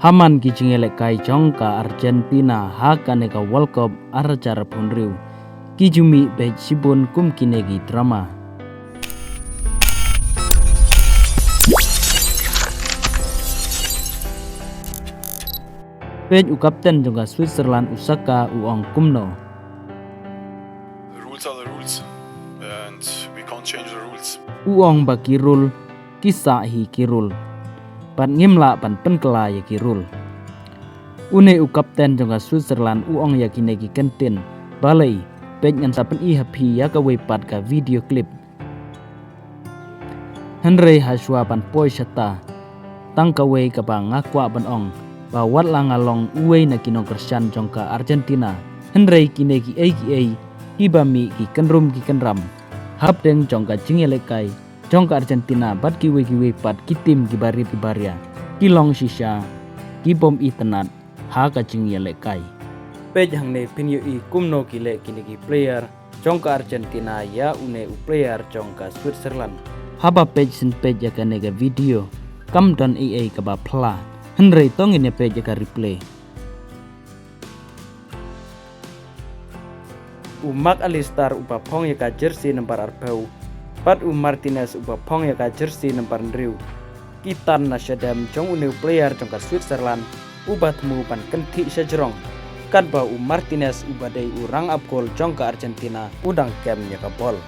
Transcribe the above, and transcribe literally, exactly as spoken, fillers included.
Haman ki jingïalehkai jong ka Argentina ha kane ka World Cup ar hajar arphew hynriew ki ju mih beit shibun kum kine ki drama. Peit u kapten jong ka Switzerland u Saka u ong kumno. The rules are the rules, and we can't change the rules. U ong ba ki rule ki sah hi ki rule. Bad ngim lah ban pynkylla ïa ki rule. Une u kapten jong ka Switzerland u ong ïa kine ki kyntien. Balei, peit ngan sa pyni ha phi ïa kawei pat ka video clip. Hynrei hashwa ban poi shata, tang kawei kaba nga kwah ban ong, ba wat la nga long uwei na ki nongkyrshan jong ka Argentina, hynrei kine kiei kiei kiba mih ki kynrum ki kynram hapdeng jong ka jingïalehkai jong ka Argentina bad kiwei kiwei pat ki tim kiba rit kiba ria, ki long shisha ki bym itynnad ha ka jingïalehkai. Peit hangne phin ïohi kumno ki leh kine ki player jong ka Argentina ïa une u player jong ka Switzerland. Haba peit shen peit ïa kane ka video, kam don ei ei kaba phylla, hynrei to ngin ïa peit ïa ka replay. U Mac Allister uba phong ïa ka jersey number arphew bad u Martinez uba phong ïa ka jersey number hynriew ki tan na shadem jong une u player jong ka Switzerland uba thmu ban kynthih shajrong, katba u Martinez uba dei u rangap goal jong ka Argentina u dang kem ïa ka bol.